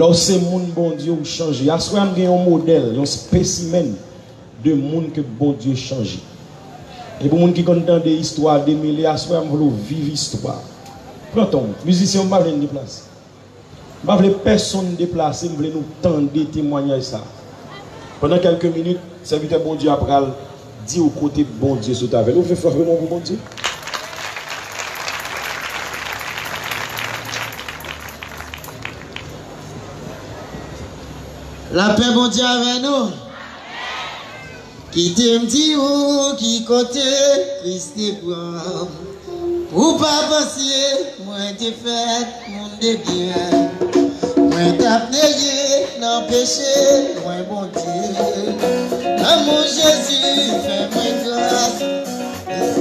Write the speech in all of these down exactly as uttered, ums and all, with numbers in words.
Lè w se moun Bondye, ou chanje. Aswè a, m gen yon modèl, yon spécimen de moun ke Bondye chanje. E pou moun ki konn tande istwa Demele, aswè a, m vle w viv istwa. Pran tan w. Mizisyen, m pa vle n deplase. M pa vle pèsonn deplase, m vle nou tande temwayaj sa. Pandan kèlke minit, sèvitè Bondye a pral di w kote Bondye sot avè l. Ou vle frape men w pou Bondye? Lapè Bondye avè nou. Kite m di w ki kote Kris te pran m. Ou pa panse mwen te fèt moun de byen. Mwen t ap neye nan peche, lwen Bondye. Lanmou Jezi fè mwen gras.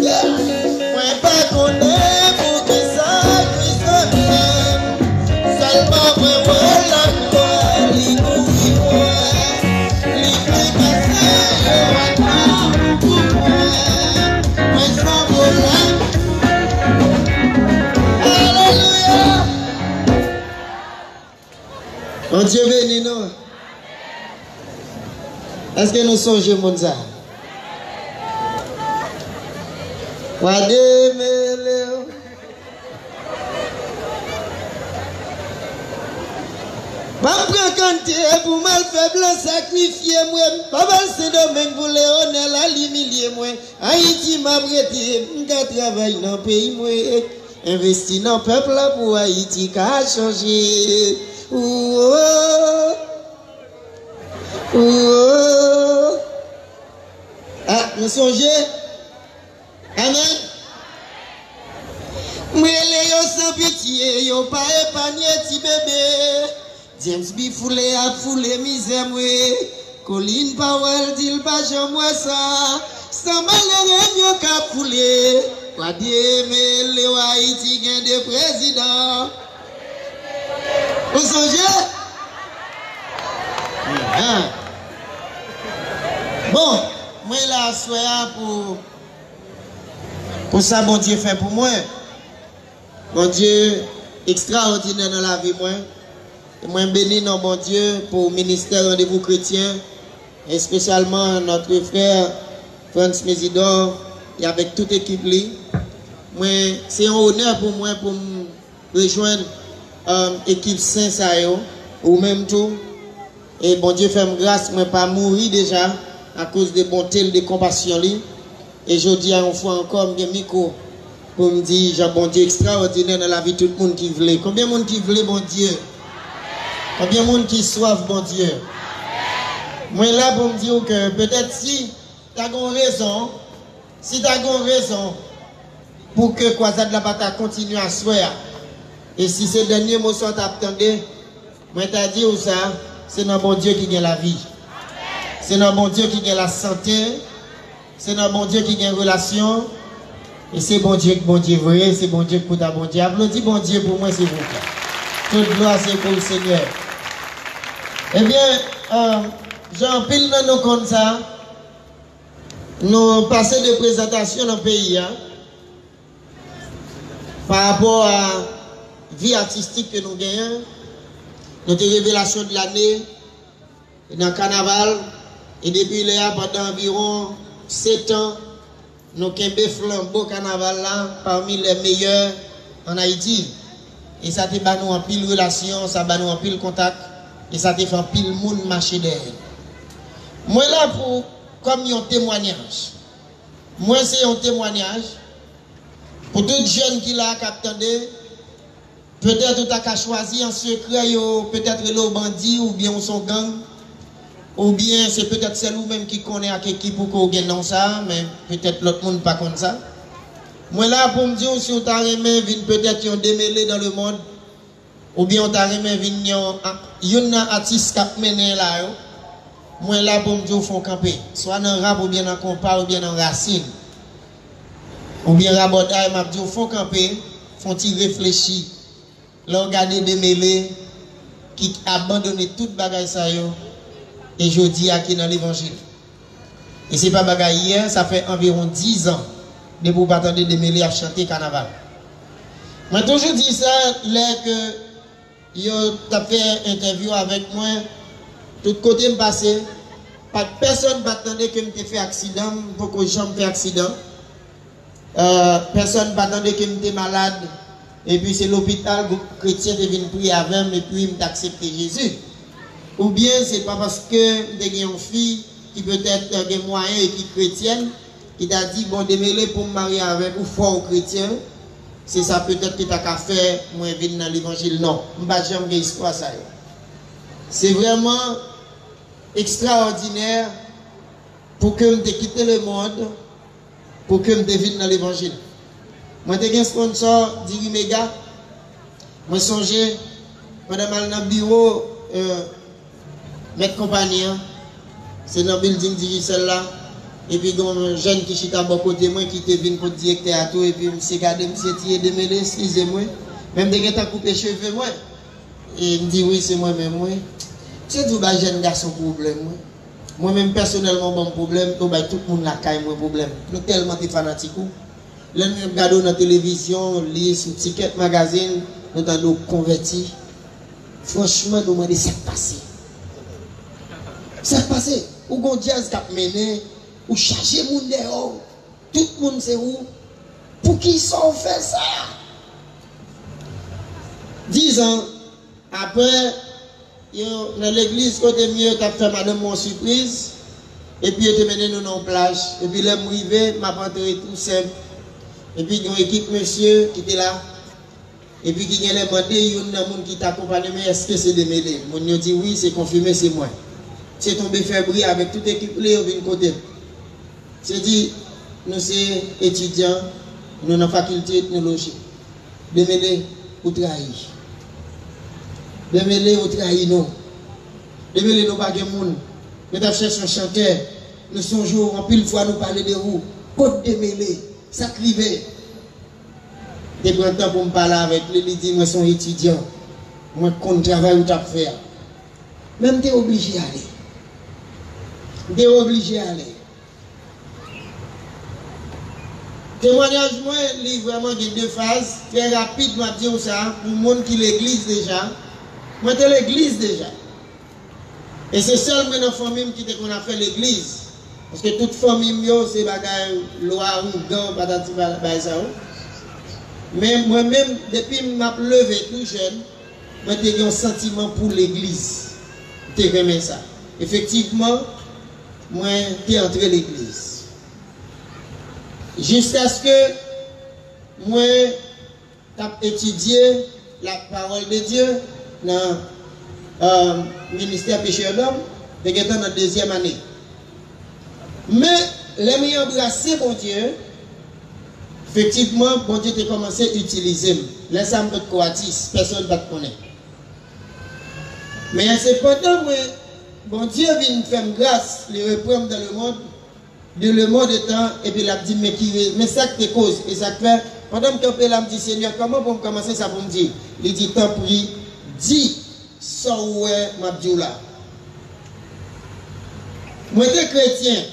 Mwen pa konnen poukisa Kris renmen m. Sèlman mwen wè laglwa li kouvri mwen. Li pase yon atò pou mwen. Mwen san pwoblèm. Alelouya! Bondye beni nou. Èske nou sonje moun sa a? Wa Demele o. M ap pran kante pou m al fè blan sakrifye mwen. M ap al Sendomeng pou Leonel al imilye mwen. Ayiti m ap rete, m ka travay nan peyi mwen. Envesti nan pèp la pou Ayiti ka chanje. Ou, o, ou, o. A, nou sonje? Amèn. M rele yo san pitye, yo pa epanye ti bebe. James B foule ap foule mizè m wi. Colin Powell di l pa janm wè sa. San malere m yo k ap foule. Wa Demele o, Ayiti gen de prezidan. Ou sonje? Ahan. Bon, mwen la aswè a pou, pou sa Bondye fè pou mwen. Bondye ekstraòdinè nan lavi mwen. E mwen beni non Bondye pou ministè Randevou Kretyen, espesyalman notre frère Frantz Mésidor e avèk tout ekip li. Mwen, se yon onè pou mwen pou m rejwenn, um, ekip sen sa yo, ou menm tou. E Bondye fè m gras, mwen pa mouri deja akoz de bonte l, de konpasyon li. E jodi a, yon fwa ankò, m gen mikwo pou m di jan Bondye ekstraòdinè nan lavi tout moun ki vle. Konbyen moun ki vle Bondye? Konbyen moun ki swaf Bondye? Mwen la pou m di w ke petèt si ta gen yon rezon, si ta gen yon rezon pou ke kwazad la pa ta kontinye aswè a, e si se dènye mo sa w t ap tande, mwen ta di w sa, se nan Bondye ki gen lavi. Se nan Bondye ki gen lasante. Se nan Bondye ki gen relasyon. E se Bondye k Bondye vre, se Bondye k pou ta Bondye. Aplodi Bondye pou mwen, silvouplè. Tout glwa se pou l, Senyè. Ebyen, eh, jan anpil nan nou konn sa, nou pase de prezantasyon nan peyi a. Pa rapò a vi atistik ke nou genyen, nou te revelasyon de lane nan kanaval, e depi lè a, pandan anviwon sèt an, nou kenbe flanbo kanaval la pami lè meyè ann Ayiti. E sa te ba nou anpil relasyon, sa ba nou anpil kontak, e sa te fè anpil moun mache dèyè nou. Mwen la pou, kòm yon temwanyaj. Mwen se yon temwanyaj. Pou tout jèn ki la a k ap tande, petèt ou ta ka chwazi an sekrè, yo petèt rele w bandi, oubyen ou se yon gang, oubyen se petèt sèl ou menm ki konnen ak ekip ou ke w gen non sa a, men petèt lòt moun pa konn sa. Mwen la pou m di w, si w ta renmen vin petèt yon Demele dans le monde, oubyen w ta renmen vin yon, a, youn nan atis k ap mennen la yo, mwen la pou m di w fè w kanpe. Swa nan rap oubyen nan konpa oubyen nan rasin. Oubyen rabòday, m ap di w fè w kanpe, fè w ti reflechi. Lè w gade Demele ki abandone tout bagay sa yo, e jodi a ki nan levanjil. E se pa bagay yè, sa fè anviwon diz an depi w pa tande Demele ap chante kanaval. Mwen toujou di sa lè ke Yo t ap fè entèvyou avèk mwen. Tout kote m pase, pa t pèsonn pa t tande ke m te fè aksidan, m poko janm fè aksidan. Euh, pèsonn pa tande ke m te malad, epi se lopital gwoup kretyen te vin priye avè m, epi m t aksepte Jezi. Oubyen se pa paske m te gen yon fi ki petèt, euh, gen mwayen e ki kretyèn, ki ta di, "Bon, Demele, pou m marye avèk ou, fò w kretyen." Se sa petèt ki ta ka fè mwen vin nan levanjil. Non, m pa t janm gen istwa sa yo. Se vrèman ekstraòdinè pou ke m te kite lemonn, pou ke m te vin nan levanjil. Mwen te gen sponsò, Diri Mega. Mwen sonje, pandan m al nan biwo, euh, mèt konpayi an, se nan bilding Digicel la, epi gen yon jèn ki chita bò kote mwen ki te vin kot direktè a tou, epi misye gade m, misye di, "Demele, eskize mwen." Men m te gentan koupe cheve mwen. E m di, "Wi, se mwen menm, wi." Misye di, "Ou bay jèn gason pwoblèm, wi." Mwen menm pèsonèlman, ou ban m pwoblèm, ou bay tout moun lakay mwen pwoblèm. Nou tèlman te fanatik ou. Lè nou ap gade w nan televizyon, li sou Ticket Magazine, nou tande w konvèti. Franchman, nou mande sa k pase. Sa k pase? Ou gon djaz k ap mennen, ou chaje moun dèyè w, tout moun se ou. Poukisa w fè sa? Dizan apre, yo, nan legliz kote m ye, yo t ap fè madanm mwen yon sipriz, epi yo te mennen nou nan yon plaj. Epi lè m rive, m ap antre tou senp. Epi gen yon ekip mesye ki te la, epi ki genlè mande youn nan moun ki t akonpanye m, "Èske se Demele?" Moun yo di, "Wi, se konfime, se mwen." Misye tonbe fè bri avèk tout ekip li, yo vin kote m. Misye di, "Nou se etidyan, nou nan fakilte etnoloji." Demele, ou trayi. Demele, ou trayi nou. Demele, nou pa gen moun. Nou t ap chèche yon chantè. Nou sonje w, anpil fwa nou pale de ou. Kot Demele? Sa k rive? Te pran tan pou m pale avèk li, li di, "Mwen se yon etidyan. Mwen konn travay ou t ap fè a." Men m te oblije ale. M te oblije ale. Temwayaj mwen, li vrèman gen de faz. Trè rapid, m ap di w sa, pou moun ki legliz deja. Mwen te legliz deja. E se sèl mwen nan fanmi m ki te konn ap fè legliz. Paske tout fanmi m yo, se bagay lwa, oungan, patati, pa-, bagay sa yo. Men mwen menm, depi m ap leve tou jèn, mwen te gen yon santiman pou legliz. M te renmen sa. Efektivman, mwen te antre legliz. Jiskaske mwen t ap etidye la pawòl de Dye nan, euh, ministè Pechè Dòm, te gentan nan dezyèm ane. Men, lè mwen anbrase Bondye, efektivman, Bondye te kòmanse itilize m. Lè sa a, m potko atis, pèsonn pa t konnen. Men se pandan mwen, Bondye vin fè m gras, li reprann m dans le monde, de le monde étant, epi l ap di m, men ki re-, men sa k te koz, e sa k fè, pandan m kanpe la, m di, "Senyè, kòman pou m kòmanse sa pou m di?" Li di, "Tanpri, di sa w wè m ap di w la." Mwen te kretyen.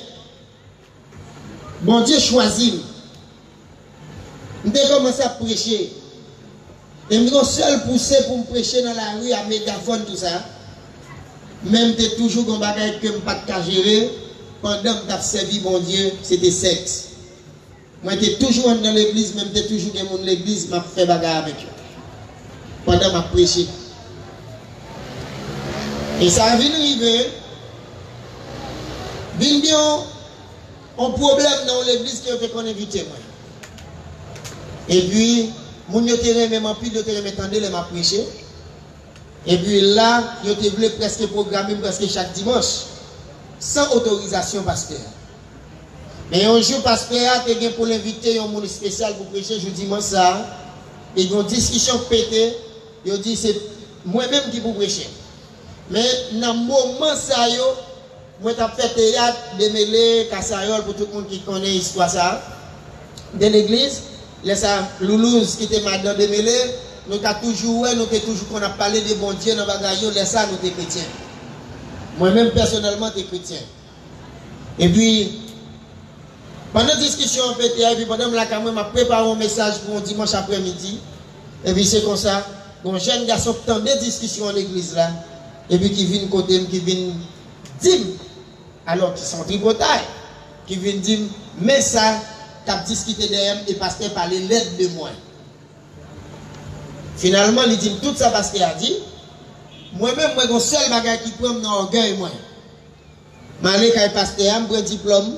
Bondye chwazi m. M te kòmanse ap preche. E m gen yon sèl pouse pou m preche nan lari a, megafòn, tou sa. Men m te toujou gen yon bagay ke m pa t ka jere pandan m t ap sèvi Bondye, se te sèks. Mwen te toujou anndan legliz, men m te toujou gen moun legliz, m ap fè bagay avèk yo pandan m ap preche. E sa vin rive, vin gen yon, yon pwoblèm nan yon legliz ke yo te konn envite mwen. Epi, moun yo te renmen m anpil, yo te renmen tande lè m ap preche. Epi la, yo te vle prèske pwograme m prèske chak dimanch, san otorizasyon pastè a. Men yon jou, pastè a te gen pou l envite yon moun espesyal pou preche jou dimanch sa a. E gen yon diskisyon k pete, yo di se mwen menm ki pou preche. Men nan moman sa yo, mwen t ap fè teyat, Demele, Kasayòl, pou tout moun ki konnen istwa sa a, de legliz. Lè sa a, Loulouz, ki te madan Demele, nou ta toujou wè, nou te toujou konn ap pale de Bondye nan bagay yo, lè sa a, nou te kretyen. Mwen menm, pèsonèlman, te kretyen. Epi, pandan diskisyon an pete a, epi pandan m lakay mwen, m ap prepare yon mesaj pou yon dimanch aprèmidi. Epi se konsa, Gon jèn gason k tande diskisyon an legliz la, epi ki vin kote m, ki vin di m, alò ki se yon tripotay, ki vin di m, men sa k ap diskite dèyè m e pastè pale lèd de mwen. Finalman, li di m tout sa pastè a di. Mwen menm, mwen gon sèl bagay ki pran m nan ògèy mwen. M ale kay pastè a, m pran diplòm,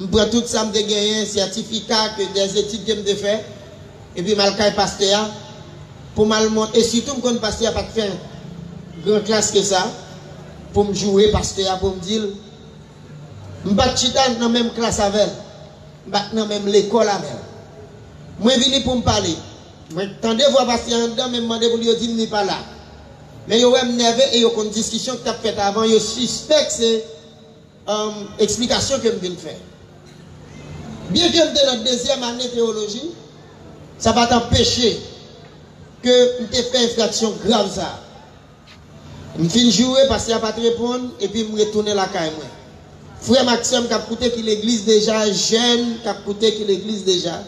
m pran tout sa m te genyen, sètifika ke dèzetid ke m te fè, epi m al kay pastè a pou m al mont-, e sitou m konn pastè a pa t fè gran klas ke sa, pou m joure pastè a, pou m di l, m pa t chita nan menm klas avè l, m pa t nan menm lekòl avè l. Mwen vini pou m pale. Mwen tande vwa pastè a anndan, men m mande pou l, yo di m li pa la. Men yo wè m nève e yo konn diskisyon k t ap fèt avan, yo sispèk se, um, eksplikasyon ke m vin fè. Byenke m te nan dezyèm ane teyoloji, sa pa t anpeche ke m te fè enfraksyon grav sa a. M fin joure, pastè a pa t reponn, epi m retounen lakay mwen. Frè m ak sè m k ap koute ki legliz deja, jèn k ap koute ki legliz deja.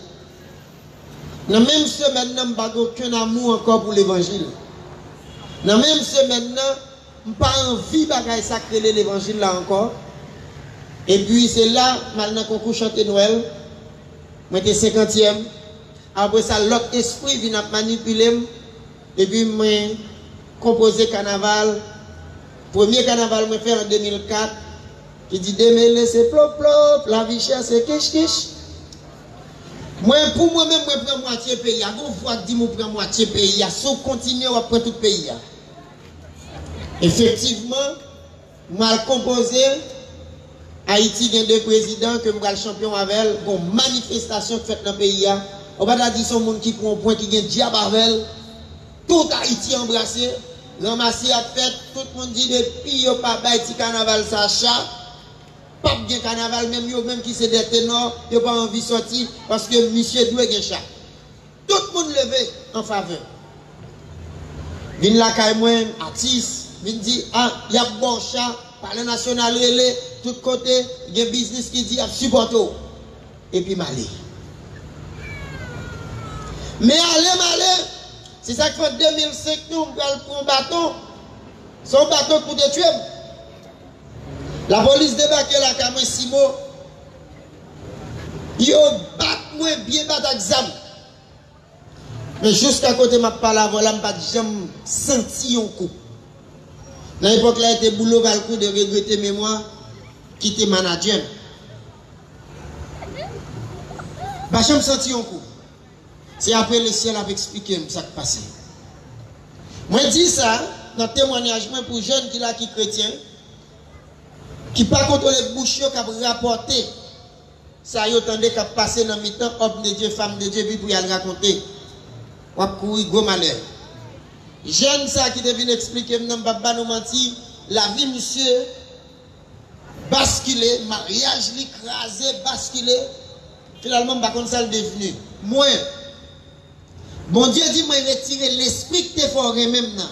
Nan menm semèn nan, m pa gen okenn amou ankò pou levanjil. Nan menm semèn nan, m pa anvi bagay sa k rele levanjil la ankò. Epi se la, m al nan konkou chante Nwèl. Mwen te senkantyèm. Apre sa, lòt espri vin ap manipile m. Epi mwen konpoze kanaval. Premye kanaval mwen fè an de mil kat, ki di, demele se plop plop, lavi chè se kich kich. Mwen, pou mwen menm, mwen pran mwatye peyi a. Gon vwa k di m ou pran mwatye peyi a. Si w kontinye, w ap pran tout peyi a. Efektivman, m al konpoze. Ayiti gen de prezidan ke m pral chanpyon avè l. Gon manifestasyon k fèt nan peyi a. Ou pa ta di se yon moun ki pran yon pwen ki gen dyab avè l. Tout Ayiti anbrase. Ranmase ap fèt. Tout moun di depi yo pa bay ti kanaval sa cha, p ap gen kanaval. Menm yo menm ki se de tenò, yo pa anvi sòti paske misye dwe gen cha. Tout moun leve an favè. Vin lakay mwen, atis, vin di, a, y ap ba w cha, Palè Nasyonal rele, tout kote, gen biznis ki di y ap sipòte w. Epi m ale. Men ale, m ale, se sa k fè de mil senk nou, m pral pran yon baton. Se yon baton k pou te tye m. Lapolis debake lakay mwen, Simo. Yo bat mwen, byen bat ak zam. Men jiska kote m ap pale avè w la, m pa t janm santi yon kou. Nan epòk la, e te Boulo Valcourt de regrete memwa ki te manadjè m. Pa janm santi yon kou. Se apre lesyèl ap eksplike m sa k pase. Mwen di sa nan temwanyaj mwen pou jèn ki la ki kretyen, ki pa kontwole bouch yo, k ap rapòte sa yo tande k ap pase nan mitan òm de Dye, fanm de Dye, epi pou y al rakonte. W ap kouri gwo malè. Jèn sa ki te vin eksplike m nan, m p ap ba nou manti, lavi misye baskile, maryaj li kraze, baskile. Finalman, m pa konn sa l devni. Mwen, Bondye di mwen retire lespri k te fè w renmen m nan.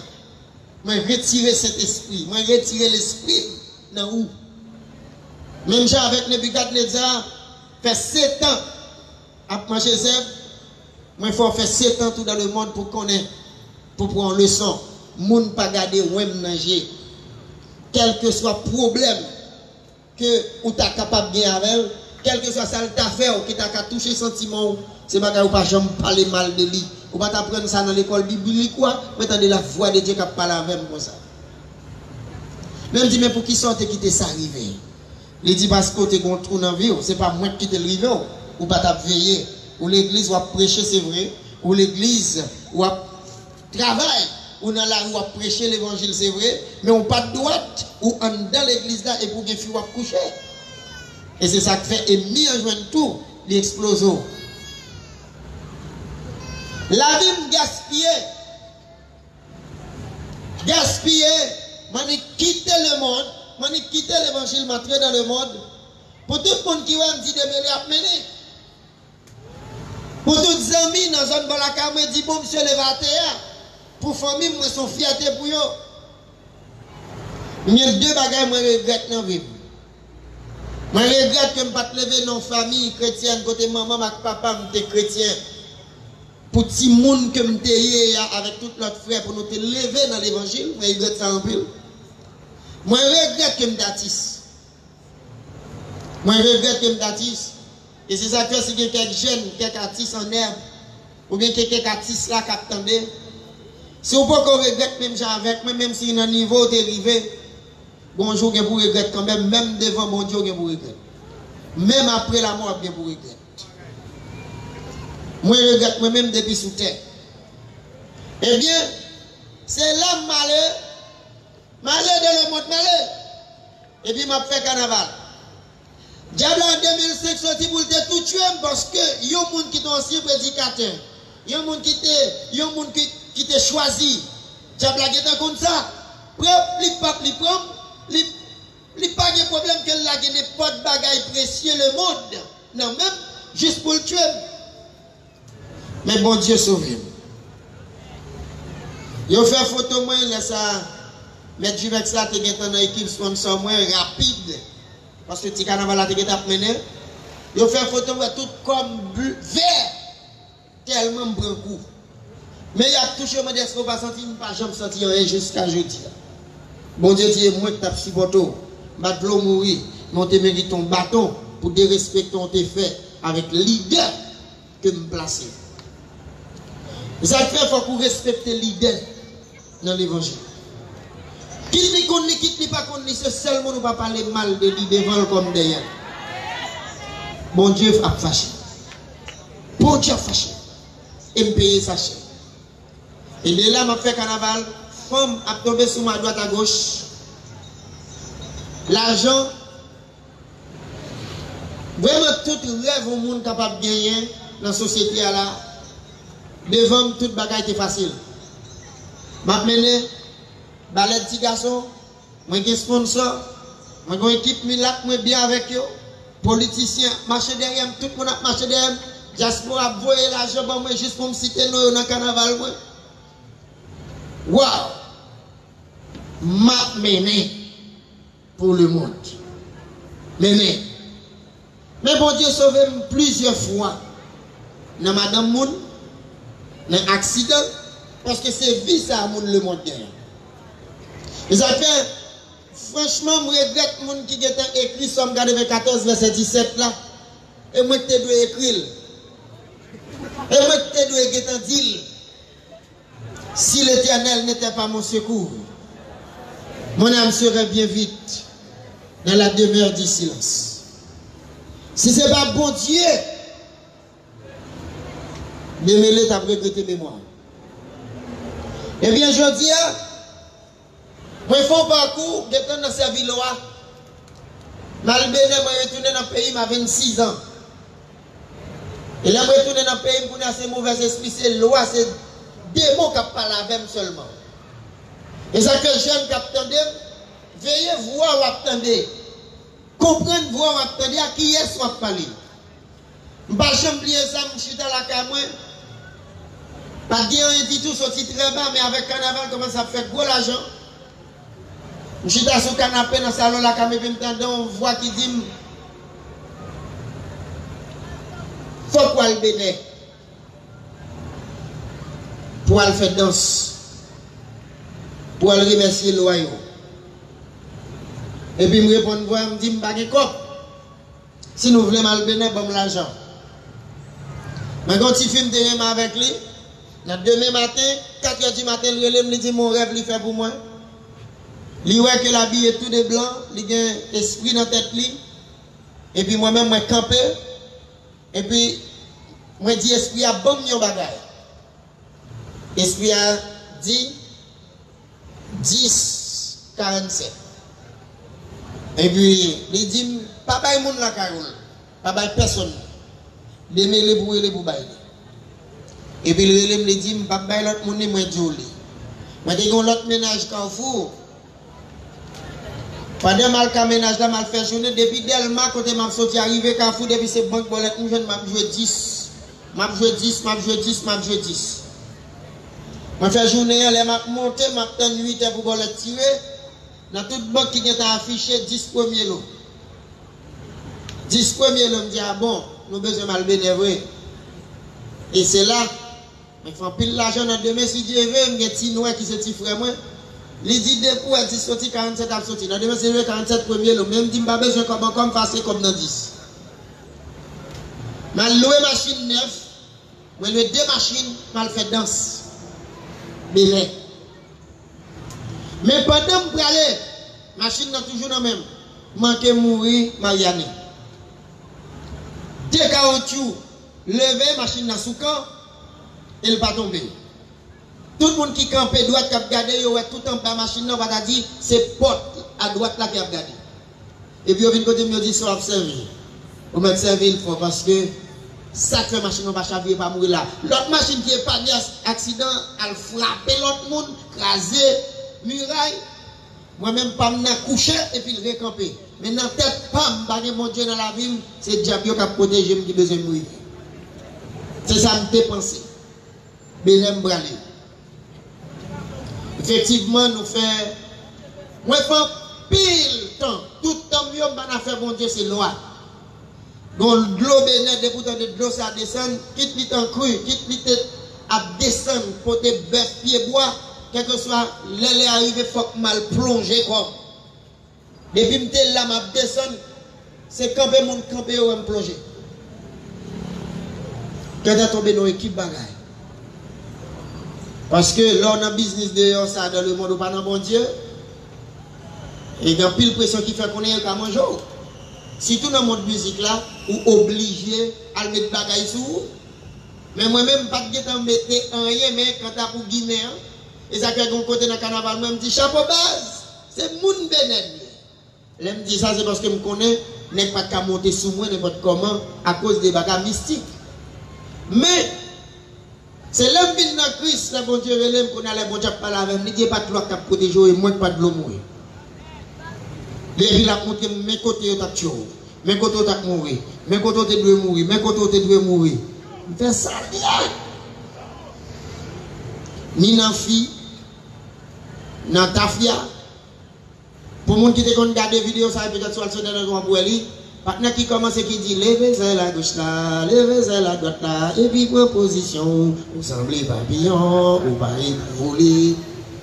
Mwen retire Sentespri, mwen retire lespri m nan ou. Menm jan avèk Nebikadneza, fè setan ap manje zèb, mwen fè w fè setan tou dans le monde pou konnen, pou pran yon leson. Moun pa gade wen m nan je. Kèlkeswa pwoblèm ke ou ta kapab gen avè l, kèlkeswa sa l ta fè w ki ta ka touche santiman w, se bagay ou pa janm pale mal de li. Ou pa t aprann sa nan lekòl biblik ou a, mwen tande lavwa de Dye k ap pale avè m konsa. Men m di, men poukisa w te kite sa rive? Li di, paske w te gen yon twou nan vi w, se pa mwen k kite l rive w, ou pa t ap veye. Ou legliz, w ap preche, se vre, ou legliz, w ap travay, ou nan lari, w ap preche levanjil, se vre, men ou pa dwat, ou anndan legliz la epi ou gen fi w ap kouche. E se sa k fè ènmi an jwenn twou, li eksploze w. Lavi m gaspiye. Gaspiye. M annik kite lemonn, m annik kite levanjil, m antre dans le monde. Pou tout moun ki wè m di Demele ap mennen. Pou tout zanmi nan zòn bò lakay mwen di, bon, misye leve atè a. Pou fanmi m, mwen se yon fyète pou yo. M gen de bagay mwen regrèt nan vi m. Mwen regrèt ke m pa t leve nan yon fanmi kretyèn kote manman m ak papa m te kretyen. pou timoun ke m te ye a avèk tout lòt frè pou nou te leve nan levanjil, mwen regrèt sa anpil. Mwen regrèt ke m t atis. Mwen regrèt ke m t atis. E se sa k fè si gen kèk jèn, kèk atis an nèv, oubyen ke kèk atis la k ap tande, si w poko regrèt menm jan avèk mwen, menm si nan nivo w te rive, gon jou w gen pou regrèt kanmenm, menm devan Bondye w gen pou regrèt. Menm apre lamò w ap gen pou regrèt. Mwen regrèt mwen menm depi sou tè. Ebyen, se la m ale, m ale de lemond, m ale. Epi m ap fè kanaval. Dyab la an de mil senk soti pou l te tou tchwe m paske yon moun ki te ansyen predikatè, yon moun ki te, yon moun ki, ki te chwazi. Dyab la gentan konn sa. Pran li p ap li pran m, li, li pa gen pwoblèm ke l lage nenpòt bagay presye lemond nan men m jis pou l tchwe m. Men Bondye sove m. Yo fè foto mwen, lè sa a, mèt Jumèks la te gentan nan ekip sponsò mwen, rapid. Paske ti kanaval la te gentan ap mennen. Yo fè foto m, wè tout kò m vè. Tèlman m pran kou. Men y ap touche mwen, èske w pa santi? M pa janm santi anyen jiska jodi a. Bondye di e mwen k t ap sipòte w. M pa t vle w mouri, men w te merite yon baton pou derespekte w te fè avèk lidè ke m plase. E sa k fè fòk ou respekte lidè nan levanjil. Kit li konn li, kit li pa konn li, se sèl moun ou pa pale mal de li devan l kòm dèyè l. Bondye ap fache. Bondye ap fache. E m peye sa chè. E de la m ap fè kanaval, fanm ap tonbe sou m adwat agoch. Lajan, vrèman tout rèv yon moun kapab genyen nan sosyete a la, devan m tout bagay te fasil. M ap mennen balèt ti gason, mwen gen sponsò, mwen gen ekip milat mwen byen avèk yo, politisyen ap mache dèyè m, tout moun ap mache dèyè m, dyaspora ap voye lajan ban mwen jis pou m site non yo nan kanaval mwen. Waw! M ap mennen pou lemonn. Mennen. Men Bondye sove m plizyè fwa nan madanm moun, nan aksidan, paske se vi sa a moun lemonn genyen. E sa fè, franchman, m regrèt moun ki gentan ekri Sòm katòz vèsè disèt la, e mwen k te dwe ekri l. E mwen k te dwe gentan di l. Si l'Éternel n'était pas mon secours, mon âme serait bien vite dans la demeure du silence. Si se pa Bondye, demele t ap regrete memwa. Ebyen, jodi a, mwen fè yon pakou, gentan nan sèvi lwa. M al Benè, mwen retounen nan peyi m a vennsis an. E lè m retounen nan peyi m, kounye a se movèz espri, se lwa, se demon k ap pale avè m sèlman. E sa ke jèn k ap tande m, veye vwa w ap tande. Konprann vwa w ap tande a, kiyès w ap pale. M pa janm bliye sa, m chita lakay mwen. Pa t gen anyen ditou, soti trè ba, men avèk kanaval kòmanse ap fè gwo lajan. M chita sou kanape nan salon lakay mwen, epi m tande yon vwa ki di m, fòk w al Benè pou w al fè dans, pou w al remèsye lwa yo. Epi m reponn vwa a, m di, m pa gen kòb. Si nou vle m al Benè, ban m lajan. Mwen gen yon tifi m te renmen avèk li. Nan demen maten, kat è di maten, l rele m, li di m yon rèv li fè pou mwen. Li wè ke l abiye tou de blan, li gen espri nan tèt li. Epi mwen menm, mwen kanpe. Epi mwen di espri a, ban m yon bagay. Espri a di, dis karannsèt. Epi li di m, pa bay moun lakay ou l, pa bay pèsonn. Demele pou rele pou bay li. Epi l rele m, li di m, p ap bay lòt moun li, mwen di w li. Mwen te gen yon lòt mennaj Kafou. Pandan m al ka mennaj la, m al fè jounen, depi Dèlma kote m ap soti a rive Kafou, depi se bank bòlèt m jwenn, m ap jwe dis. M ap jwe dis, m ap jwe dis, m ap jwe dis. Mwen fè jounen an, lè m ap monte, m ap tann uit è pou bòlèt tire. Nan tout bank ki gentan afiche dis premye lo. Dis premye lo, m di, a bon, nou bezwen m al Benè vre. E se la, Mwen fè anpil lajan nan demen, si Dye vle, m gen ti nwè ki se ti frè mwen. Li di depi w wè dis soti, karannsèt ap soti. Nan demen, se le karannsèt premye lo. Men m di m pa bezwen kòb ankò, m fè ase kòb nan dis. M al lwe machin nèf, mwen lwe de machin, m al fè dans. Belè. Men pandan m prale, machin nan toujou nan men m. Manke mouri Maryani. De kawotchou leve, machin nan sou kan, e l pa tonbe. Tout moun ki kanpe dwat k ap gade, yo wè tout anba machin nan, pa ta di se pòt a dwat la ki ap gade. Epi yo vin kote m, yo di sa w ap sèvi. Ou mèt sèvi l fò paske sa k fè machin nan pa chavire, pa mouri la. Lòt machin ki epanye aksidan al frape lòt moun, kraze miray. Mwen menm pa m nan kouche epi l rekanpe. Men nan tèt pa m, m pa gen Bondye nan lavi m, se dyab yo k ap pwoteje m ki bezwen m rive. Se sa m te panse. Belè m prale. Efektivman, nou fè, mwen fè anpil tan. Tout tan m yo, m pa nan fè Bondye, se lwa. Gon dlo Benè, depi w tande dlo sa desann, kit li t an kri, kit li te ap desann kote bèf pye bwa, kèlkeswa lè lè a rive, fòk m al plonje kò m. Depi m te la, m ap desann, se kanpe moun kanpe yo wè m plonje. Kè ta tonbe nan yon ekip bagay. Paske lè w nan biznis deyò sa, dans le monde, ou pa nan Bondye, e gen anpil presyon ki fè konnen yo ka manje w. Sitou nan mond mizik la, ou oblije al met bagay sou ou. Men mwen menm, m pa t gentan mete anyen, men kanta pou ginen an, e sa k fè gen yon kote nan kanaval mwen, m di, "Chapo baz, se moun Benè m ye." Lè m di sa, se paske m konnen nèg pa t ka monte sou mwen nenpòt kòman akoz de bagay mistik. Men, se lè m vin nan Kris, lè Bondye rele m, kounye a lè Bondye ap pale avè m, li di e pa t lwa k t ap pwoteje w, e mwen k pa t vle w mouri. Li epi l ap montre m men kote yo t ap tchwe w, men kote w t ap mouri, men kote w te dwe mouri, men kote w te dwe mouri. M fè sa byen. Ni nan fi, nan tafya, pou moun ki te konn gade videyo sa yo, petèt si w al sou entènèt w ap wè li. Patnè ki kòmanse ki di, "Leve zèl agoch la, leve zèl adwat la, epi pran pozisyon w, ou sanble papiyon, ou pare pou vole."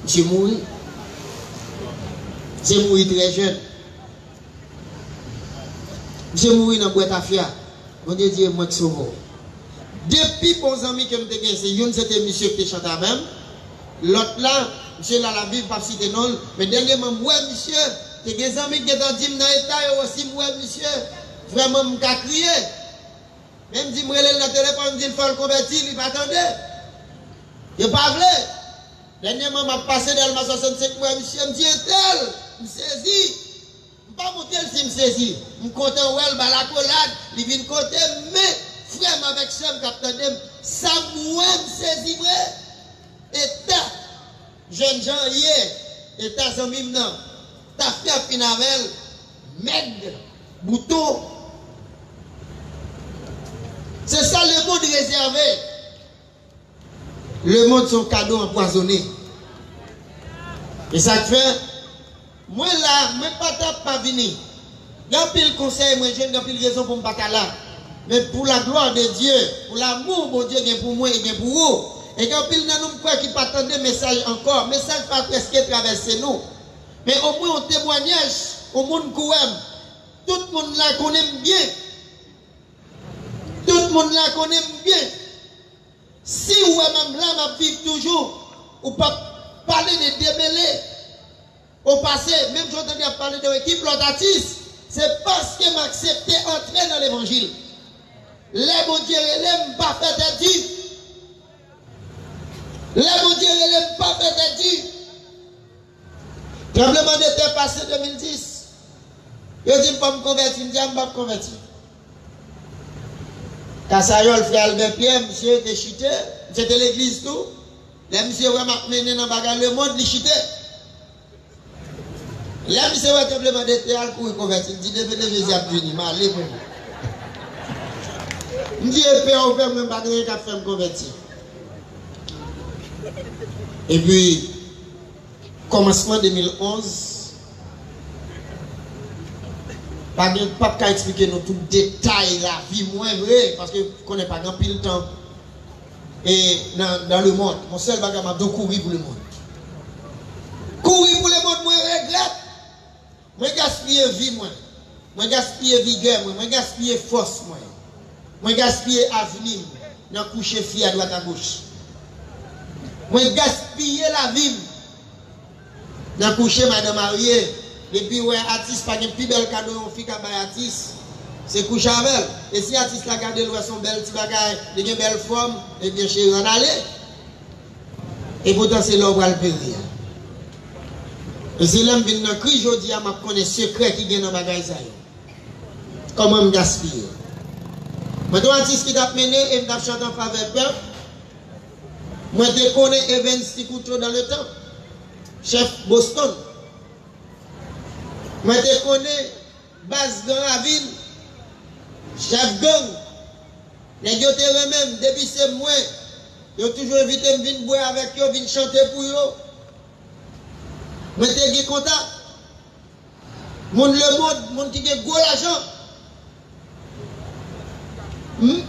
Misye mouri. Misye mouri trè jèn. Misye mouri nan bwè tafya. Bondye di, e mwen k sove w. De pi bon zanmi ke m te gen, se youn, se te misye ki te chante avè m. Lòt la, misye la, l ap viv, p ap site non l. Men dènyèman, m wè misye, te gen zanmi ki gentan di m nan eta yo, si m wè misye, vrèman, m ka kriye. Men m di, m rele l nan telefòn, m di l fò l konvèti, li pa tande. Yo pa vle. Dènyèman, m ap pase Dèlma swasannsenk, m wè misye, m di, "Entèl, m sezi." M pa montre l si m sezi. M kontan wè l, ba l akolad, li vin kote m, men frè m avèk sè m k ap tande m, sa m wè m sezi vre. Eta jènjan an ye, eta zanmi m nan, tafya fin avè l, mèg, bouton. Se sa lemonn rezève. Lemonn se yon kado anpwazonnen. E sa k fè, mwen la, mwen pa t ap pa vini. Gen anpil konsèy mwen jwenn, gen anpil rezon pou m pa ta la. Men pou la glwa de Dye, pou lamou Bondye gen pou mwen e gen pou ou, e gen anpil nan nou m kwè ki pa tande mesaj ankò. Mesaj pa prèske travèse nou. Men omwen yon temwanyaj, yon moun k wè m. Tout moun la konnen m byen. Tout moun la konnen m byen. Si w wè m la, m ap viv toujou, ou p ap pale de demele o pase, menm jan w tande y ap pale de yon ekip lòt atis, se paske m aksepte antre nan levanjil. Lè Bondye rele m, m pa fè tèt di. Lè Bondye rele m, m pa fè tèt di. Tranblemanntè pase de mil dis. Yo di m fò m konvèti, m di a m p ap konvèti. Kasayòl, frè Albè Pyè, misye te chite, misye te legliz tou. Lè misye wè m ap mennen nan bagay lemonn, li chite. Lè misye wè tranblemanntè a, l kouri konvèti, l di, "Demen Jezi ap vini, m ale mwen." M di, "E pè ou pè mwen, m pa gen anyen k ap fè m konvèti." Epi, kòmansman de mil onz, pa gen, p ap ka eksplike nou tout detay lavi mwen vre, paske konnen pa gen anpil tan. E nan, dans le monde, yon sèl bagay m ap di w, kouri pou le monde. Kouri pou le monde, mwen regrèt. Mwen gaspiye vi mwen. Mwen gaspiye vigè mwen. Mwen gaspiye fòs mwen. Mwen gaspiye avni m nan kouche fi adwat agoch. Mwen gaspiye lavi m nan kouche madan marye. Depi w wè atis, pa gen pi bèl kado yon fi ka bay atis, se kouche avè l. E si atis la gade l, wè se yon bèl ti bagay, li gen bèl fòm, ebyen cheri, ann ale. E poutan se la w pral peri a. E se lè m vin nan kriz jodi a, m ap konnen sekrè ki gen nan bagay sa yo. Kòman m gaspiye? Mwen te yon atis ki t ap mennen e m t ap chante an favè pèp. Mwen te konnen Evens Ti Kouto dans le temps, chèf Boston. Mwen te konnen baz Gran Ravin, chèf gang. Nèg yo te renmen m depi se mwen. Yo toujou envite m vin bwè avèk yo, vin chante pou yo. Mwen te gen kontak. Moun lemonn, moun ki gen gwo lajan. Hmm?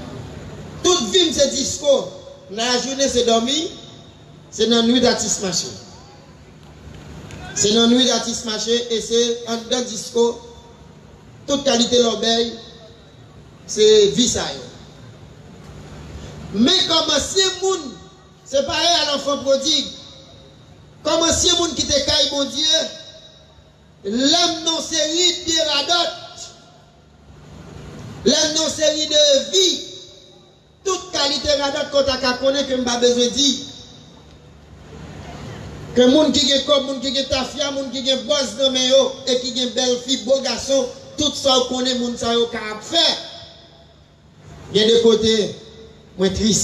Tout vi m se disko. Nan lajounen se dòmi, se nan nwit atis mache. Se nan nwit atis mache e se anndan disko, tout kalite lòbèy, se vi sa yo. Men kòm ansyen moun, se parèy a lanfan pwodig. Kòm ansyen moun ki te kay Bondye, lè m nan yon seri de radòt, lè m nan yon seri de vi, tout kalite radòt ke w ta ka konnen ke m pa bezwen di. Ke moun ki gen kòb, moun ki gen tafya, moun ki gen bòs nan men yo, e ki gen bèl fi, bo gason, tout sa w konnen moun sa yo ka ap fè. Gen de kote, mwen tris.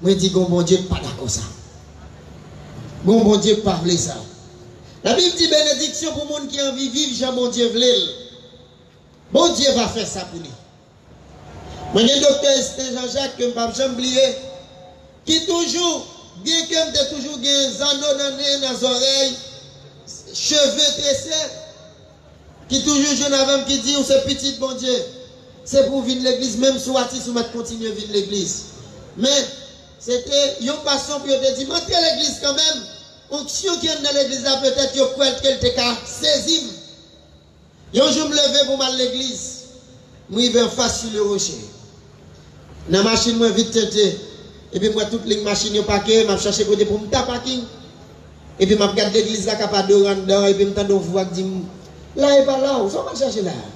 Mwen di, gon Bondye k pa dakò sa. Gon Bondye k pa vle sa. Labib di, benediksyon pou moun ki anvi viv jan Bondye vle l. Bondye va fè sa pou li. Mwen gen Doktè Esten Jean Jacques ke m p ap janm bliye, ki toujou, byenke m te toujou gen zanno nan nen, nan zòrèy, cheve trese, ki toujou jwenn avè m, ki di, "Ou se pitit Bondye, se pou w vin legliz, menm si w atis, ou mèt kontinye vin legliz." Men, se te yon pasyon pou yo te di m, "Antre legliz kanmenm." Onksyon ki anndan legliz la, petèt yo kwè ke l te ka sezi m. Yon jou m leve pou m al legliz, m rive anfas Sur le Rocher. Nan machin mwen vit tente, epi m wè tout liy machin yo pake, m ap chache kote pou m ta paking. Epi m ap gad legliz la k ap adore anndan, epi m tande yon vwa k di m, "La e pa la w, sa w pral chache la a?"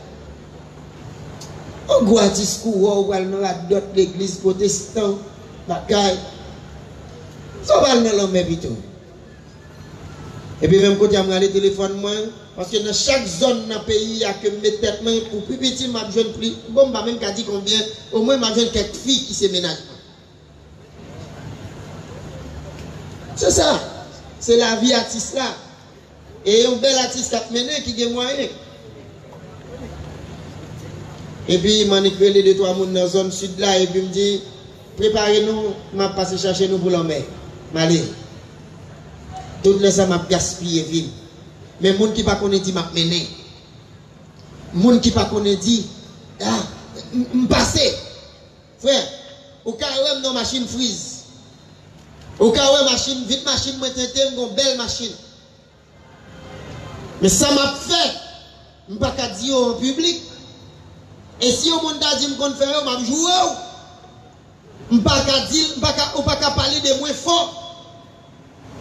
Yon gwo atis kouri, w pral nan radòt legliz pwotestan, bagay. Sa w pral nan lanmè pito? Epi menm kote a m rale telefòn mwen, paske nan chak zòn nan peyi a ke m met tèt mwen, pou pi piti m ap jwenn pli, bon, m pa menm ka di konbyen, omwen m ap jwenn kèk fi ki se mennaj mwen. Se sa, se lavi atis la. E yon bèl atis k ap mennen ki gen mwayen. Epi m annik rele de twa moun nan zòn sid la, epi m di, "Prepare nou, m ap pase chache nou pou lanmè." M ale. Tout lè sa m ap gaspiye vi m. Men moun ki pa konnen di m ap mennen. Moun ki pa konnen di, "Ah, m, m pase." Frè, ou ka wè m nan machin friz. Ou ka wè machin, vit machin mwen tente, m gon bèl machin. Men sa m ap fè, m pa ka di yo an piblik. E si yon moun ta di m konn fè yo, m ap joure w. M pa ka di l, m pa ka, ou pa ka pale de mwen fò.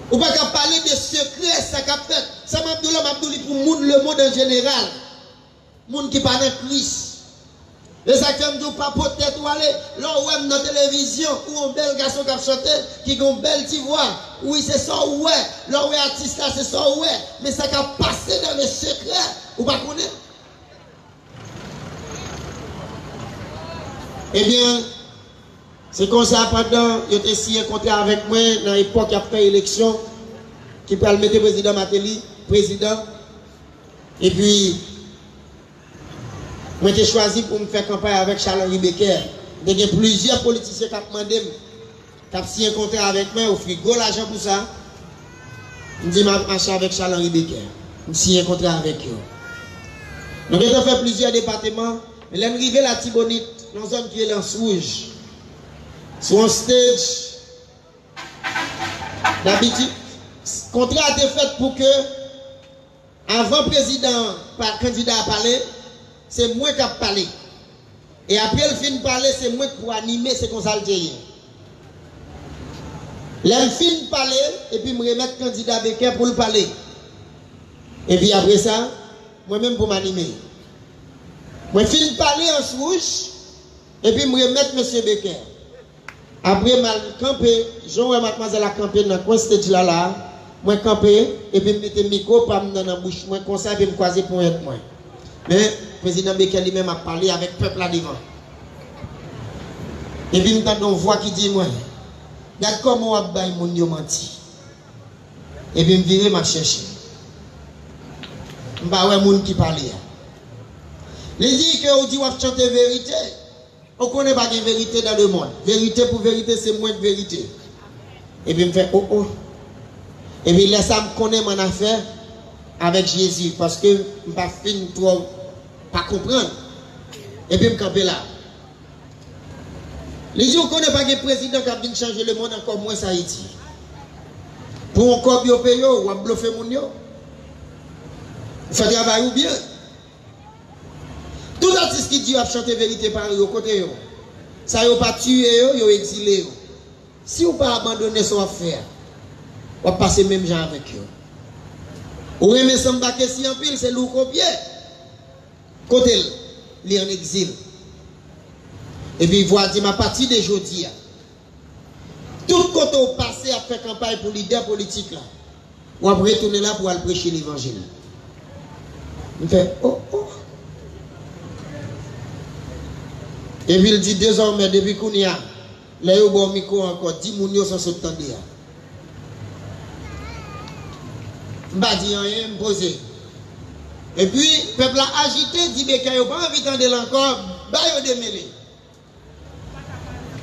Ou pa ka pale de sekrè sa k ap fèt. Sa m ap di w la, m ap di w li pou moun lemonn an jeneral. Moun ki pa nan Kris. E sa k fè m di w pa pot tèt ou ale. Lè w wè m nan televizyon, ou yon bèl gason k ap chante, ki gen yon bèl ti vwa. Wi, se sa w wè. Lè w wè atis la, se sa w wè. Men sa k ap pase dans le secret, ou pa konnen. Ebyen, se konsa, pandan yo te siyen kontra avèk mwen nan epòk y ap fè eleksyon, ki pral mete prezidan Martelly prezidan, epi mwen te chwazi pou m fè kanpay avèk Charles Henri Becker. Te gen plizyè politisyen k ap mande m, k ap siyen kontra avèk mwen, ofri gwo lajan pou sa. M di m ap mache avèk Charles Henri Becker. M siyen kontra avèk yo. Nou gentan fè plizyè depatman, men lè n rive Latibonit, nan zòn ki rele Anse Rouge, sou yon stage, Dabitid, kontra a te fèt pou ke, avan prezidan an, pa, kandida a pale, se mwen k ap pale. E apre l fin pale, se mwen k pou anime, se konsa l te ye. Lè m fin pale, epi m remèt kandida Baker pou l pale. Epi apre sa, mwen menm pou m anime. Mwen fin pale an swouch, epi m remèt mesye Baker. Apre m al kanpe, jan w wè madmwazèl la kanpe nan kwen stage la la, mwen kanpe, epi m mete mikwo pa m nan nan bouch mwen konsa, epi m kwaze ponyèt mwen. Men, prezidan Baker li menm ap pale avèk pèp la devan. Epi m tande yon vwa ki di mwen, "Gad kòman w ap bay moun yo manti." Epi m vire, m ap chèche. M pa wè moun ki pale a. Li di ke ou di w ap chante verite. Ou konnen pa gen verite dans le monde. Verite pou verite, se mwen k verite. Epi m fè, "Oh, oh." Epi lè sa m konnen m annafè avèk Jezi, paske m pa fin twò pa konprann. Epi m kanpe la. Li di, "Ou konnen pa gen prezidan k ap vin chanje lemonn ankò, mwens Ayiti. Pou yon kòb yo peye w, w ap blofe moun yo. Ou fè travay ou byen." Tout atis ki di yo ap chante verite parèy yo, kote yo? Sa yo pa tiye yo, yo egzile yo. Si w pa abandone sa w ap fè a, w ap pase menm jan avèk yo. Ou renmen Samba Kessy anpil, se li w kopye. Kote l? Li ann egzil. Epi vwa di m, apati de jodi a, tout kote w pase ap fè kanpay pou lidè politik la, w ap retounen la pou w al preche levanjil. M fè, "Oh, oh." Epi l di, "Dezòmè, depi kounye a, lè yo ba w mikwo a ankò, di moun yo sa w sot tande a." M pa di anyen, m poze. Epi, pèp la ajite, di Baker yo pa anvi tande l ankò, ba yo demele.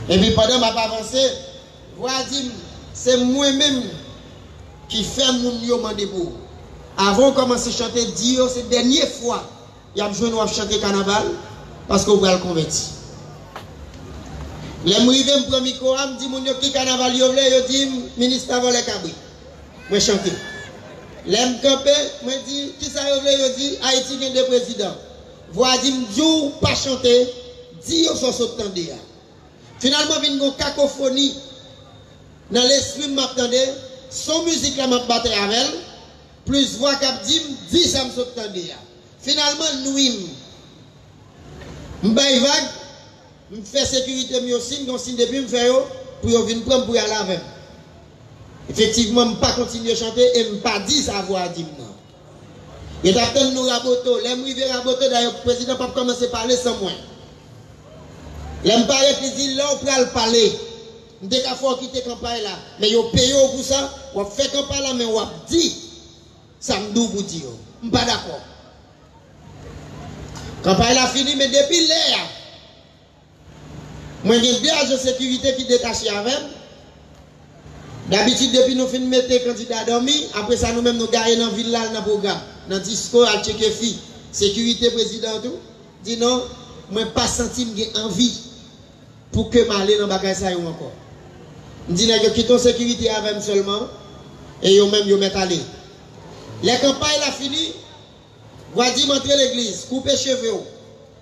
Epi pandan m ap avanse, vwa di m, "Se mwen menm ki fè moun yo mande pou ou. Avan w kòmanse chante, di yo se dènye fwa y ap jwenn w ap chante kanaval, paske w pral konvèti." Lè m rive, m pran mikwo a, m di moun yo ki kanaval yo vle, yo di m, "Minista vòlè kabrit." Mwen chante. Lè m kanpe, mwen di, "Kisa yo vle?" Yo di, "Ayiti gen de prezidan." Vwa di m, "Di w pa chante, di yo sa w sot tande a." Finalman, vin gen yon kakofoni nan lespri m, m ap tande, son mizik la m ap batay avè l, plis vwa k ap di m, "Di sa m sot tande a." Finalman, l nwi m. M bay vag, m fè sekirite m yo siy, gen yon siy depi m fè yo, pou yo vin pran m pou y al avè m. Efektivman, m pa kontinye chante e m pa di sa vwa a di m nan. Yo t ap tann nou Raboto. Lè m rive Raboto, dayè prezidan p ap kòmanse pale san mwen. Lè m parèt, li di, "Lè w pral pale, m te ka fè w kite kanpay la, men yo peye w pou sa, w ap fè kanpay la, men w ap di sa m di w pou di yo." M pa dakò. Kanpay la fini, men depi lè a, mwen gen de ajan sekirite ki detache avè m. Dabitid, depi nou fin mete kandida a dòmi, apre sa, nou menm nou gaye nan vil la, al nan pwogram, nan disko, al tcheke fi. Sekirite prezidan an tou di non, mwen pa santi m gen anvi pou ke m ale nan bagay sa yo ankò. M di nèg yo, "Kite yon sekirite avè m sèlman, e yo menm yo mèt ale." Lè kanpay la fini, vwa di m, "Antre legliz, koupe cheve w,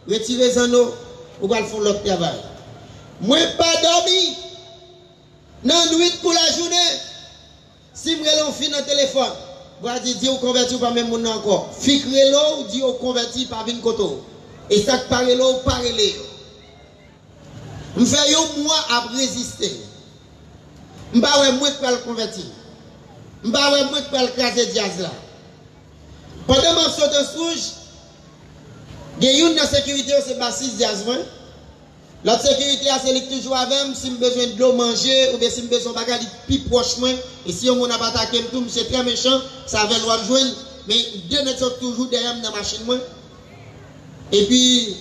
retire zanno, ou pral fè yon lòt travay." Mwen pa dòmi nan nwit kou lajounen. Si m rele yon fi nan telefòn, vwa di, "Di w konvèti, w pa menm moun nan ankò." Fi k rele w, di yo konvèti, pa vin kote w. E sa k pa rele w, pa rele yo. M fè yon mwa ap reziste. M pa wè mwen k pral konvèti. M pa wè mwen k pral kraze djaz la. Pandan m ap sot an swouj, gen youn nan sekirite yo se basis djaz mwen. Lòt sekirite a se li k toujou avè m. Si m bezwen dlo, manje, oubyen si m bezwen yon bagay, li pi pwòch mwen. E si yon moun ap atake m tou, misye trè mechan, se avè l w ap jwenn. Men de nèg sa yo toujou dèyè m nan machin mwen. Epi,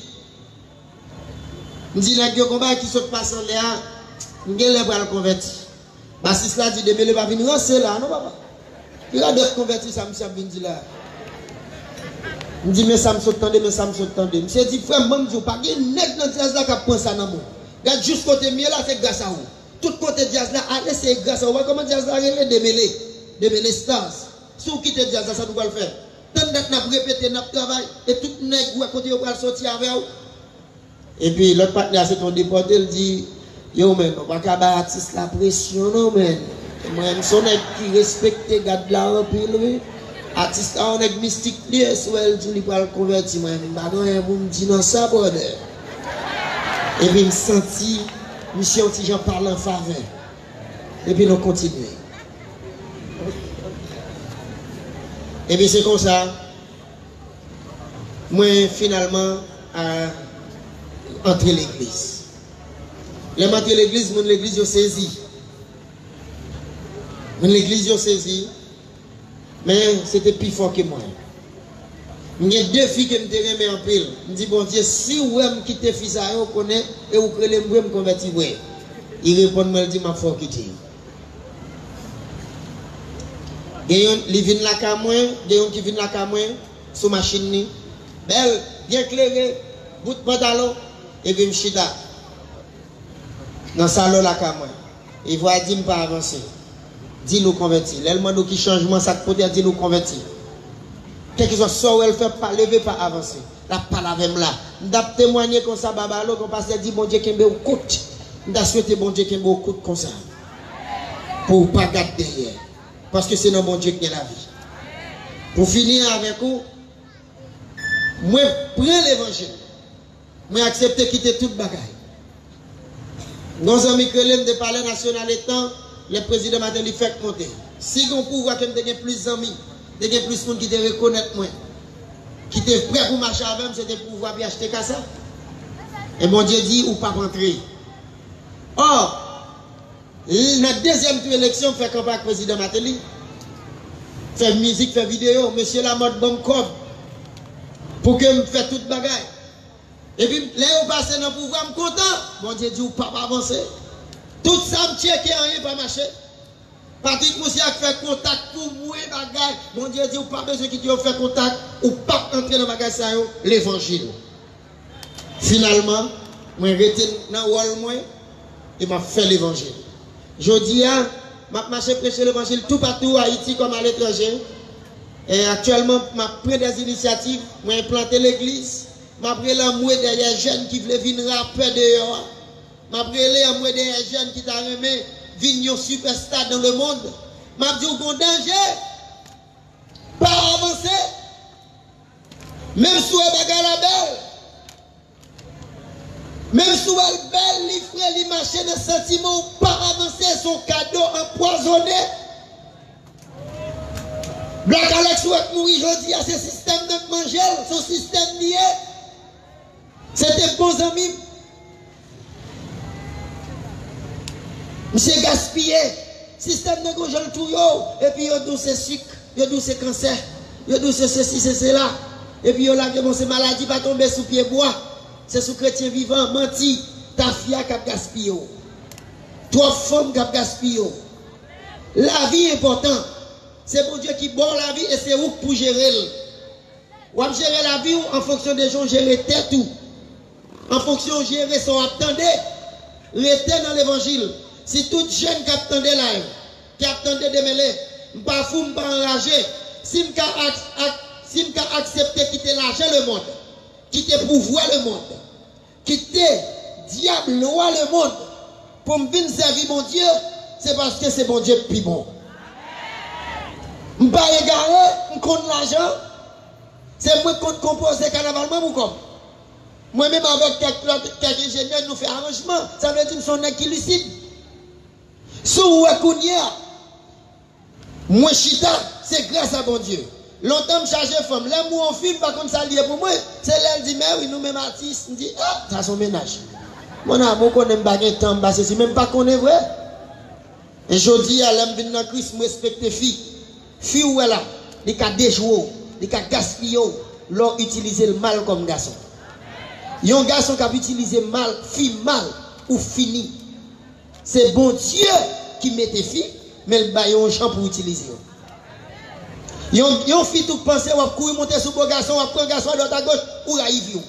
m di nèg yo, "Gon bagay ki sot pase anlè a, m genlè pral konvèti." Basis la di, "Demele pa vin ranse la non, papa. Ki radòt konvèti sa misye ap vin di la?" M di, "Men sa m sot tande, men sa m sot tande." Misye di, "Frè m, ban m di w, pa gen nèg nan djaz la k ap pran sa nan men w. Gad jis kote m ye la, se gras a ou." Tout kote djaz la ale, se gras a ou. Wè kòman djaz la rele? Demele. Demele Stars. Si w kite djaz la, sa nou pral fè? Tann dat n ap repete, n ap travay, e tout nèg wè kote yo pral soti avè w. Epi lòt patnè a se t on depòte, l di, yo, men, nou pa ka bay atis la presyon, non, men. Mwen, m se on nèg ki respekte gad la anpil, wi. Atis la, on nèg mistik li ye, si w wè l di w li pral konvèti, mwen, m pa gen anyen pou m di nan sa, brother. Epi m santi misye yon ti jan pale an favè. Epi nou kontinye. Epi se konsa, mwen finalman a antre legliz. Lè m antre legliz, moun legliz yo sezi. Moun legliz yo sezi. Men se te pi fò ke mwen. M gen de fi ke m te renmen anpil. M di, Bondye, si w wè m kite fi sa yo, konnen e ou k rele m vre, m konvèti vre. Li reponn mwen, l di, m ap fè w kite yo. Gen youn, li vin lakay mwen, gen youn ki vin lakay mwen sou machin li. Bèl, byen klere, bout pantalon, epi m chita nan salon lakay mwen. Evra di m pa avanse. Di l ou konvèti. Lè l mande w ki chanjman, sa k pote a, di l ou konvèti. Kèlkeswa sa w wè l fè, pa leve, pa avanse. L ap pale avè m la. M t ap temwanye konsa, Babalo, kon pastè di, Bondye kenbe w kout. M ta swete Bondye kenbe w kout konsa. Pou w pa gad dèyè. Paske se nan Bondye k gen lavi. Pou fini avèk ou, mwen pran levanjil. Mwen aksepte kite tout bagay. Gon zanmi k rele m de Palè Nasyonal etan lè prezidan Martelly fèk monte. Si gon pouvwa ke m te gen plis zanmi, te gen plis moun ki te rekonèt mwen, ki te prè pou mache avè m, se te pouvwa P H T K sa. E Bondye di, ou p ap antre. Ò, nan dezyèm tou eleksyon, m fè kanpay ak prezidan Martelly. Fè mizik, fè videyo, mesye Lamòt ban m kòb pou ke m fè tout bagay. Epi lè yo pase nan pouvwa, m kontan. Bondye di, ou p ap avanse. Tout sa m tcheke, anyen pa mache. Patrick Moussac fè kontak pou mwen, bagay. Bondye di, ou pa bezwen kite yo fè kontak, ou p ap antre nan bagay sa yo, levanjil. Finalman, mwen rete nan wòl mwen e m ap fè levanjil. Jodi a, m ap mache preche levanjil toupatou Ayiti kòm aletranje. E aktyèlman, m ap pran dèz inisyativ, mwen plante legliz, m ap rele anmwe dèyè jèn ki vle vin rapè deyò a. M ap rele anmwe dèyè jèn ki ta renmen vin yon sipèsta dans le monde. M ap di w gon danje. Pa avanse. Menm si w wè bagay la bèl. Menm si w wè l bèl, li fre, li mache nan santiman w, pa avanse, se yon kado anpwazone. Black Alex ou wè k mouri jodi a, se sistèm nan k manje l, se yon sistèm li ye. Se te bon zanmi m. Misye gaspiye. Sistèm nan gon jan l touye w, epi yo di w se sik, yo di w se kansè, yo di w se sesi, se sela. Epi yo lage bon, se maladi pa tonbe sou pye bwa, se sou kretyen vivan, manti, tafya k ap gaspiye w. Twòp fanm k ap gaspiye w. Lavi enpòtan. Se Bondye ki ba w lavi e se ou k pou jere l. W ap jere lavi w an fonksyon de jan w jere tèt ou, an fonksyon w jere sa w ap tande. Rete nan levanjil. Si tout jèn k ap tande la yo, k ap tande Demele, m pa fou, m pa anraje. Si m ka ak, ak, si m ka aksepte kite lajan lemonn, kite pouvwa lemonn, kite dyab lwa lemonn pou m vin sèvi Bondye, se paske se Bondye k pi bon. M pa egare, m konn lajan. Se mwen k konn konpoze kanaval mwen pou kò m. Mwen menm avèk kèk lòt, kèk enjenyè, nou fè aranjman. Sa vle di m se yon nèg ki lisid. Si w wè kounye a, mwen chita, se gras a Bondye. Lontan m chaje fanm. Lè m wè yon fi, m pa konn sa l ye pou mwen. Se lè l di, mè wi, nou menm atis. M di, ah, sa se yon mennaj. Mon amour, ou konnen m pa gen tan, m pa sesi, men m pa konnen vre. E jodi a, lè m vin nan Kris, m respekte fi. Fi ou wè la, li ka dejwe w, li ka gaspiye w, lè w itilize l mal kòm gason. Yon gason k ap itilize mal, fi mal, ou fini. Se Bondye ki mete fi, men l ba yo yon jan pou itilize yo. Yon, yon fi tou k panse w ap kouri monte sou bo gason, w ap pran gason adwat agoch, ou rayi vi w.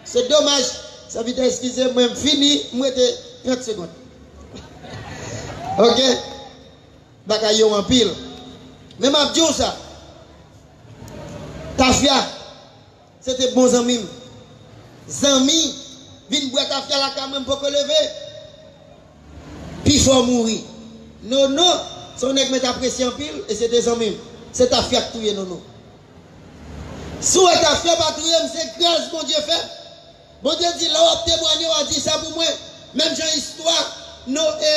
Se domaj, sèvitè, eskize mwen, m fini, m rete trant segonn. Ok? Bagay yo anpil. Men m ap di w sa. Tafya, se te bon zanmi m. Zanmi, vin bwè tafya lakay mwen, m poko leve. Pifò mouri. Nono, se yon nèg mwen t apresye anpil, e se te zanmi m. Se tafya k touye Nono. Si w wè tafya pa touye m, se gras Bondye fè. Bondye di, lè w ap temwanye, w a di sa pou mwen. Menm jan istwa, non, e,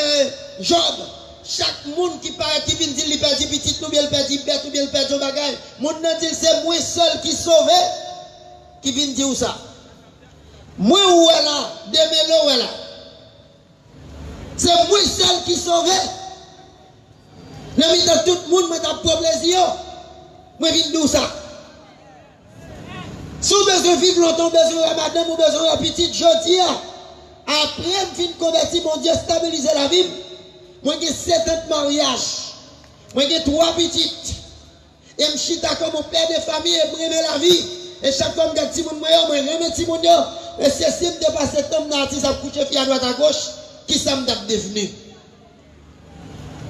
Jòb, chak moun ki parèt, ki vin di l li pèdi pitit li, oubyen l pèdi bèt, oubyen l pèdi yon bagay, moun nan di l se mwen sèl ki sove, ki vin di w sa. Mwen ou wè la, demele w wè la. Se mwen sèl ki sove. Nan mitan tout moun mwen t ap pran plezi yo, mwen vin di w sa. Si w bezwen viv lontan, w bezwen wè madanm, w bezwen wè pitit, jodi a, apre m fin konvèti, Bondye stabilize lavi m. Mwen gen sèt an de maryaj. Mwen gen twa pitit. E m chita kòm yon pè de fanmi e m renmen lavi. E chak fwa m gad timoun mwen yo, mwen renmen timoun yo. Mesye, si m te pase tan m nan atis ap kouche fi adwat agoch, kisa m t ap devni?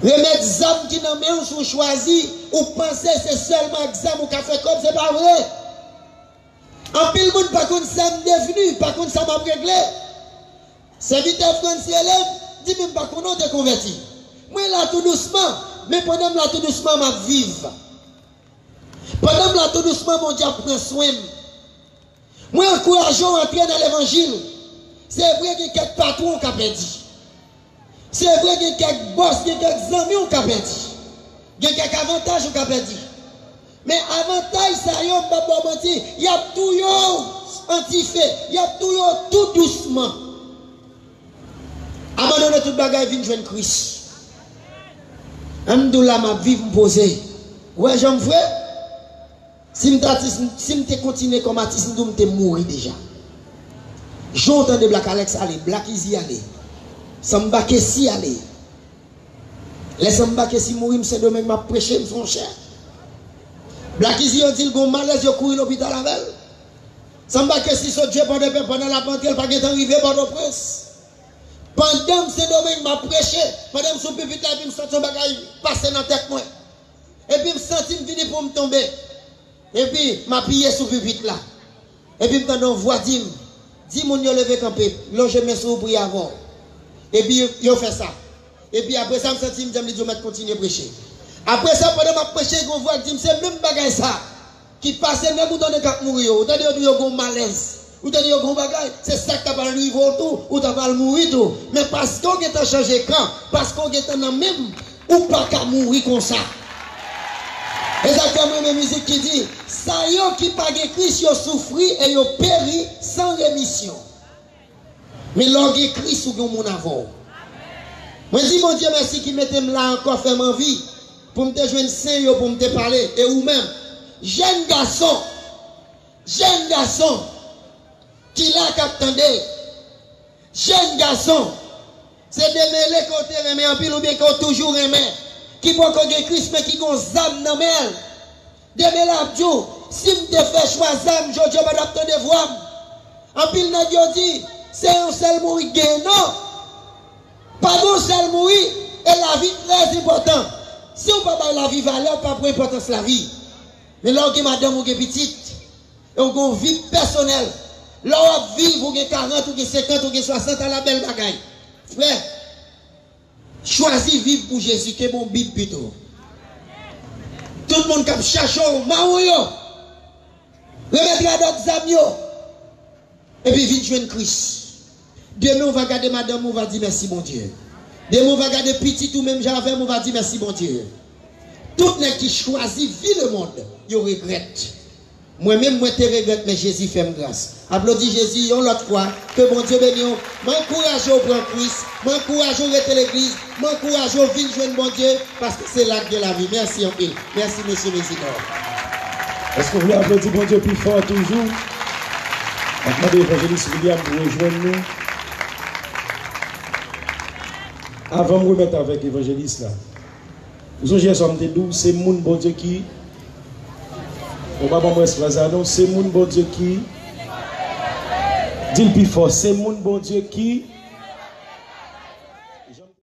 Remèt zam ki nan men w si w chwazi, ou panse se sèlman ak zam ou ka fè kòb, se pa vre. Anpil moun pa konn sa m devni, pa konn sa m ap regle. Sèvitè Frantz rele m, di men m pa konnen w te konvèti. Mwen la tou dousman, men pandan m la tou dousman, m ap viv. Pandan m la tou dousman, Bondye ap pran swen m. Mwen ankouraje w antre nan levanjil. Se vre gen kèk patwon w ka pèdi. Se vre gen kèk bòs, gen kèk zanmi w ka pèdi. Gen kèk avantaj w ka pèdi. Men avantaj sa yo, m p ap ba w manti, y ap touye w an dife, y ap touye w tou dousman. Abandone tout bagay, vin jwenn Kris. Ann m di w la m ap viv, m poze. Ou wè jan m fre? Si m t atis, si m te kontinye kòm atis, m di w m te mouri deja. Jan w tande Black Alex ale, Black Easy ale, Samba Kessy ale. Lè Samba Kessy mouri, m Sendomeng, m ap preche, m se yon chè. Black Easy yo di l gon malèz, yo kouri lopital avè l. Samba Kessy sot je Pòdepè, pandan l ap antre, l pa gentan rive Pòtoprens. Pandan m Sendomeng, m ap preche, pandan m sou pipit la, epi m santi yon bagay pase nan tèt mwen. Epi m santi m vini pou m tonbe. Epi m apiye sou pipit la. Epi m tande yon vwa di m, di moun yo leve kanpe, lonje men sou ou, priye avè w. Epi yo, yo fè sa. Epi apre sa, m santi m janm li di yo mèt kontinye preche. Apre sa, pandan m ap preche, gen yon vwa k di m, se menm bagay sa ki pase nèg ou tande k ap mouri yo. Ou tande yo di yo gen yon malèz. Ou tande yo gen yon bagay. Se sa k ta pral rive w tou. Ou ta pral mouri tou. Men paske w gentan chanje kan, paske w gentan nan men m, ou pa ka mouri konsa. E sa k fè m renmen mizik ki di, sa yo ki pa gen Kris, yo soufri e yo peri san remisyon. Men lè w gen Kris, ou gen yon moun avè w. Mwen di Bondye mèsi ki mete m la ankò, fè m anvi pou m te jwenn sen yo, pou m te pale. E ou menm, jèn gason, jèn gason ki la k ap tande, jèn gason, se demele ke w te renmen anpil oubyen ke w toujou renmen, ki poko gen Kris men ki gon zam nan men l. Demele ap di w, si m te fè chwa zam, jodi a w pa t ap tande vwa m. Anpil nèg yo di, se yon sèl mouri k genyen. Non! Pa gen yon sèl mouri, e lavi trè enpòtan. Si w pa bay lavi valè, w pa pran enpòtans lavi. Men lè w gen madanm, ou gen pitit, e w gen yon vi pèsonèl. Lè w ap viv, ou gen karant, ou gen senkant, ou gen swasant, ala bèl bagay. Frè, chwazi viv pou Jezi, kenbe yon Bib pito. Tout moun k ap chache w, mawon yo, remèt radòt zam yo, epi vin jwenn Kris. Demen w va gade madanm ou, w va di mèsi Bondye. Demen w va gade pitit ou menm jan avè m, ou va di mèsi Bondye. Tout nèg ki chwazi vi lemonn, yo regrèt. Mwen menm, mwen te regrèt, men Jezi fè m gras. Aplodi Jezi yon lòt fwa. Ke Bondye beni w. Mwen ankouraje w pran Kris. Mwen ankouraje w rete legliz. Mwen ankouraje w vin jwenn Bondye, paske se la k gen lavi. Mèsi anpil. Mèsi, mesye Mezinò. Èske w vle aplodi Bondye pi fò toujou? M ap mande Evanjelis William pou rejwenn nou. Avan m remèt avèk evanjelis la, ou sonje yè swa m te di w, se moun Bondye ki, ou pa ban mwen fraz la non, se moun Bondye ki, di l pi fò, se moun Bondye ki